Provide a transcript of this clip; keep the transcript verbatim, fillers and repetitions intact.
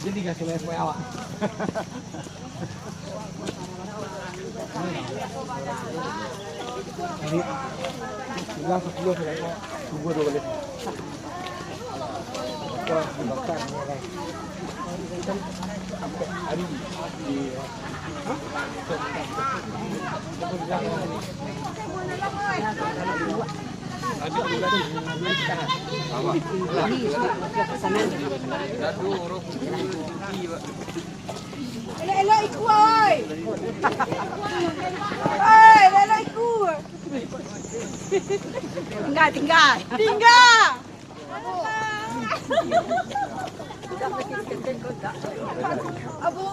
Jadi gas oleh supaya awak. Ini, tinggal sepuluh sudah kok. Tunggu dua kali. Kau dibakar, ya, kan? Sampai hari di Elok-elok ikua, oi. Oi, elok-elok ikua. Tinggal, tinggal. Tinggal. Abu.